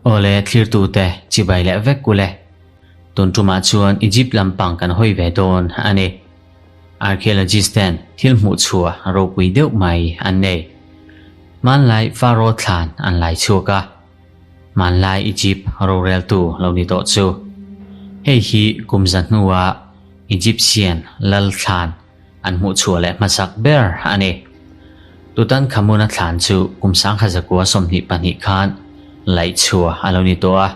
Awle thlirtute chibai leh vek ule. Tun tumah chuan Egypt lampang kan hawi ve dawn a ni. Archaeologist ten thil hmuh chhuah ropui deuh mai an nei. Hmanlai Pharaoh thlan an lai chhuak a. Hmanlai Egypt roreltu lo ni tawh chu. Hei hi kum za hnua Egyptian lal thlan an hmuh chhuah leh hmasak ber a ni. Tutankhamun-a thlan chu kum 1924 khan laih chhuah a lo ni tawh a,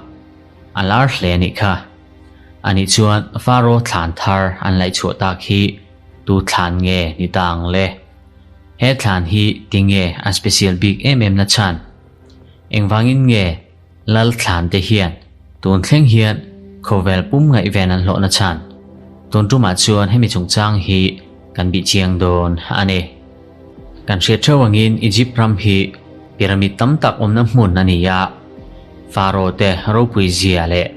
a lar hle a nih kha. Ani chuan Pharaoh thlan thar an laih chhuah tak hi tu thlan nge ni ta ang le? He thlan hi tinge a special bik em em na chhan? Engvangin nge Lal thlan te hian tun thleng hian khawvel pum ngaihven an hlawhna chhan? Tun tumah chuan hemi chungchang hi kan bih chiang dawn a ni. Kan hriat theuh angin Egypt ram hi pyramid tam tak awmna hmun a ni a, Pharaoh te ropui zia leh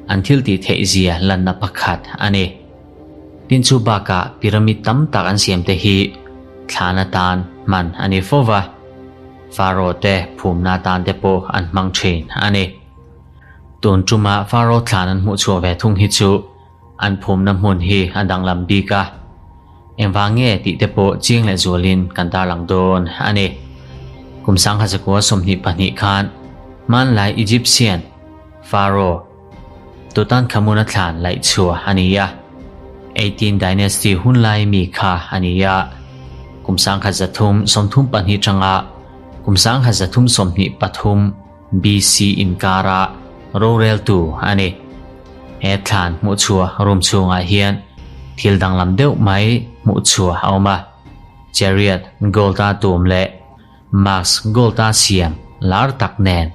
an thil tih theih zia lanna pakhat a ni. Tin chu bakah pyramid tam tak an siam te hi thlan atan hman a ni fo va. Pharaoh te phumna atan te pawh an hmang thin a ni. Tun tuma Pharaoh thlan an hmuh chhuah ve thung hi chu an phumna hmun hi a danglam bik a. Engvang nge tih te pawh chiang leh zualin kan tarlang dawn a ni. Kum 1922 khan hmanlai Egyptian Pharaoh Tutankhamun-a thlan laih chhuah a ni a, 18 Dynasty hun lai mi kha a ni a, kum 1332 tanga kum 1323 BC inkara roreltu a ni. He thlan hmuh chhuah room chhungah hian thil danglam deuh mai hmuh chhuah a awm a, chariot gold-a tum leh mask gold-a siam lar tak nen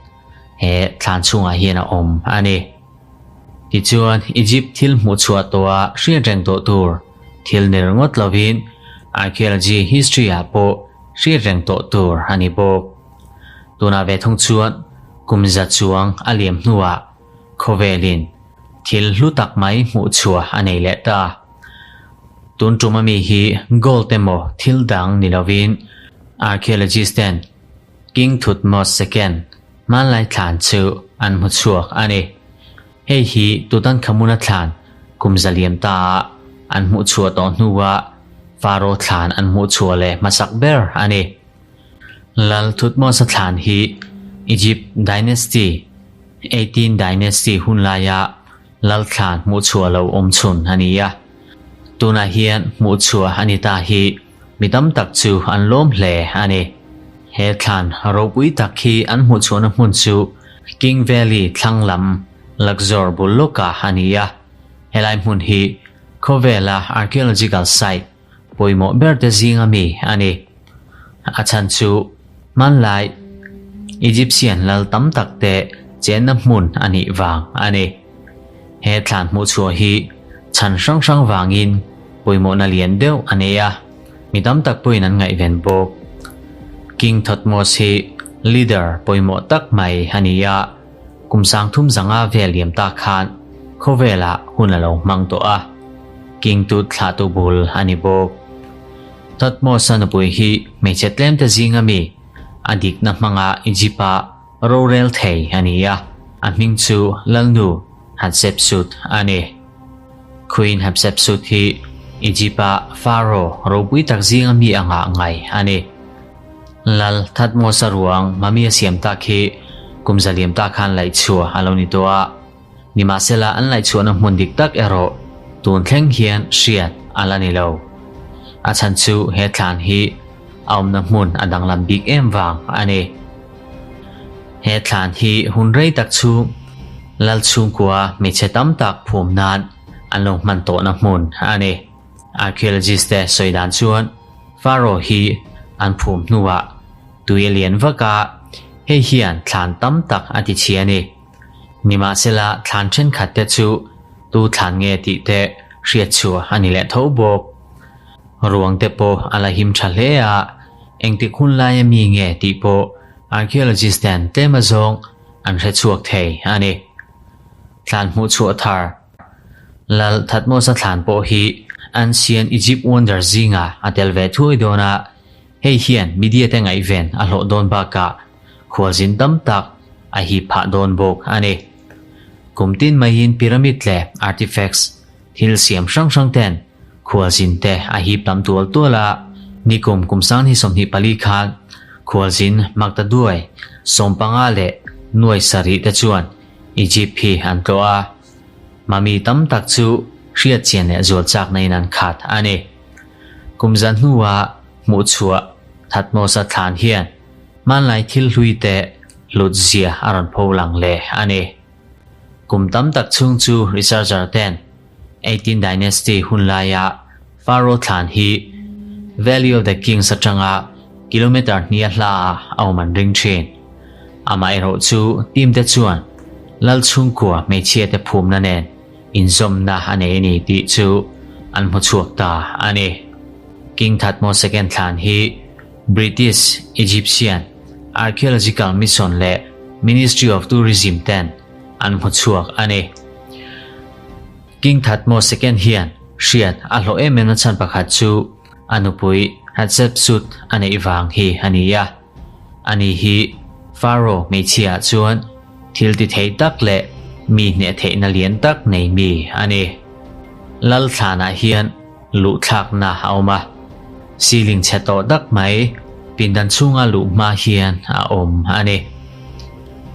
he thlan chhungah hian a awm a ni. Tichuan, Egypt thil hmuh chhuah tawha hriat reng tawh tur thil ni ringawt lovin archaeology history-ah pawh hriat reng tawh tur a ni bawk. Tunah ve thung chuan kum za chuang a liam hnuah khawvelin thil hlu tak mai hmuh chhuah a nei leh ta. Tun tum ami hi gold emaw thil dang ni lovin archaeologist ten King Thutmose Second hmanlai thlan chu an hmu chhuak a ni. Hei hi Tutankhamun-a thlan kum zaliam ta ah an hmuh chhuah tawh hnuah Pharaoh thlan an hmuh chhuah leh hmasak ber a ni. Lal Thutmose-a thlan hi Egypt Dynasty, 18 Dynasty hun laia Lal thlan hmuh chhuah lo awm chhun a ni a. Tunah hian hmuh chhuah a ni ta hi Mi tam tak chu an lawm hle a ni. He thlan ropui tak hi an hmuhchhuahna hmun chu King Valley thlang lam Luxor bul lawkah a ni a. Helai hmun hi khawvela archaeological site pawimawh berte zinga mi a ni. A chhan chu hmanlai Egyptian lal tam takte chenna hmun a nih vang a ni. He thlan hmuhchhuah hi chhan hrang hrang vangin pawimawhna lian deuh a nei a, mi tam tak pawhin an ngaihven bawk. King Thutmose hi leader pawimawh tak mai a ni a, kum 30 zanga vel liam tak khan khawvelah hun a lo hmang tawh a, King Tut thlahtu bul a ni bawk. Thutmose-a nupui hi hmeichhe tlemte zinga mi a dikna hmanga Egypt-a Rorel thei a ni a, a hming chu Lalnu Hatshepsut a ni. Queen Hatshepsut hi Egypt-a Pharaoh ropui tak zinga mi anga ngai a ni. Lal Thutmose-a ruang mummy a siam tak hi kum zaliam tak khan laihchhuah a lo ni tawh a, nimahsela an laihchhuahna hmun dik tak erawh tun thleng hian hriat a la ni lo. A chhan chu he thlan hi a awmna hmun a danglam bik em vang a ni. He thlan hi hun rei tak chhung Lal chhungkua hmeichhe tam tak phum nan an lo hman tawhna hmun a ni. Archaeologist te sawi dan chuan Pharaoh hi an phum hnuah tui a lian vak a, hei hian thlan tam tak a ti chhi a ni. Nimahsela thlan thenkhat te chu tu thlan nge tih te hriat chhuah a ni leh tho bawk. Ruang te pawh a la him tha hle a, engtik hun laia mi nge tih pawh archaeologist ten tlem azawng an hre chhuak thei a ni. Thlan hmuh chhuah thar Lal Thutmose-a thlan pawh hi Ancient Egypt Wonders zingah a tel ve thuai dawn a, hei hian media te ngaihven a hlawh dawn bakah. khualzin tam tak a hip phah dawn bawk a ni. Kum tin maiin pyramid leh artifacts thil siam hrang hrang ten khualzin te a hip tam tual tual a, nikum kum sanghnih 24 khan khualzin maktaduai 15 leh nuai sarih te chuan Egypt hi an tlawh a, mami tam tak chu hriat chian leh zual chakna in an khat a ni. Kum zan hnua hmuhchhuah Thutmose-a thlan hian hmanlai thil hlui te hlut zia a rawn pho lang leh a ni. Kum tam tak chhung chu researcher ten Eighteen Dynasty hun laia Pharaoh thlan hi Valley of the Kings atanga kilometre hnih a hla ah a awm an ring thin. Amaherawh chu team te chuan lal chhungkua hmeichhia te phumna nen inzawmna a nei a ni tih chu an hmu chhuak ta a ni. King Thutmose Second thlan hi British Egyptian Archaeological Mission leh Ministry of Tourism ten an hmu chhuak a ni. King Thutmose Second hian hriat a hlawh em em na chhan pakhat chu a nupui Hatshepsut a neih vang hi a ni a. Ani hi Pharaoh hmeichhia ah chuan thil ti thei tak leh mi hneh theihna lian tak nei mi a ni. Lal thlanah hian luhthlakna a awm a, ceiling chhe tawh tak mai pindan chhunga luh hma hian a awm a ni.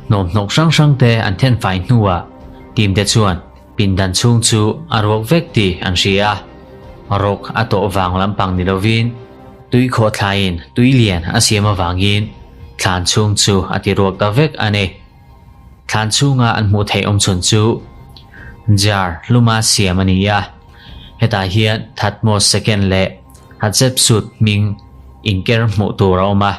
Hnawmhnawk hrang hrang te an thenfai hnuah team te chuan pindan chhung chu a ruak vek tih an hria a, rawk a tawh vang lampang ni lovin tui khawh thlaiin tui lian a siam avangin thlan chhung chu a ti ruak ta vek a ni. Thlan chhunga an hmuh theih awm chhun chu jar hluma siam a ni a, hetah hian Thutmose Second leh Hatshepsut hming inker hmuh tur a awm a,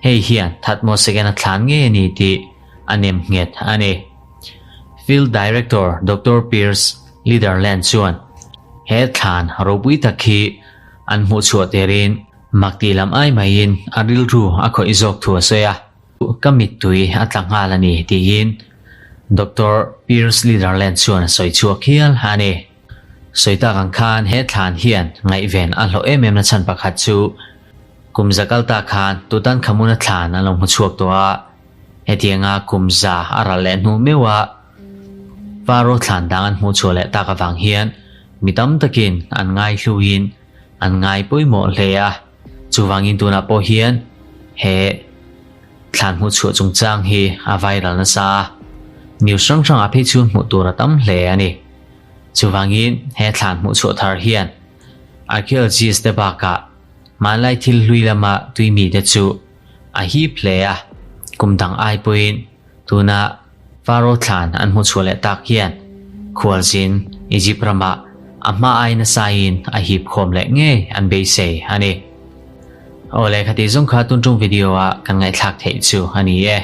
hei hian Thutmose Second a thlan ngei a ni tih a nem nghet a ni. Field Director Doctor Piers Litherland chuan he thlan ropui tak hi an hmuh chhuah terin mak tih lam ai maiin a rilru a khawih zawk thu a sawi a. Ka mittui a tla nghal a ni tiin Doctor Piers Litherland chuan a sawi chhuak hial a ni. Sawi tak ang khan he thlan hian ngaihven a hlawh em em na chhan pakhat chu kum za kal ta khan Tutankhamun-a thlan an lo hmu chhuak tawh a, hetianga kum za a ral leh hnu meuh a Pharaoh thlan dang an hmuh chhuah leh tak avang hian mi tam takin an ngaihluin an ngai pawimawh hle a. Chuvangin tunah pawh hian he thlan hmuh chhuah chungchang hi a viral nasa a, news hrang hrangah phei chuan hmuh tur a tam hle a ni. Chuvangin he thlan hmuh chhuah thar hian archaeologist te bakah hmanlai thil hlui lama tui mite chu a hip hle a, kum dang ai pawhin tuna Pharaoh thlan an hmu chhuah leh tak hian khualzin Egypt ramah a hma ai nasain a hip khawm leh ngei an beisei a ni. Awle khati zawng kha tun tum video ah kan ngaihthlak theih chu a ni e.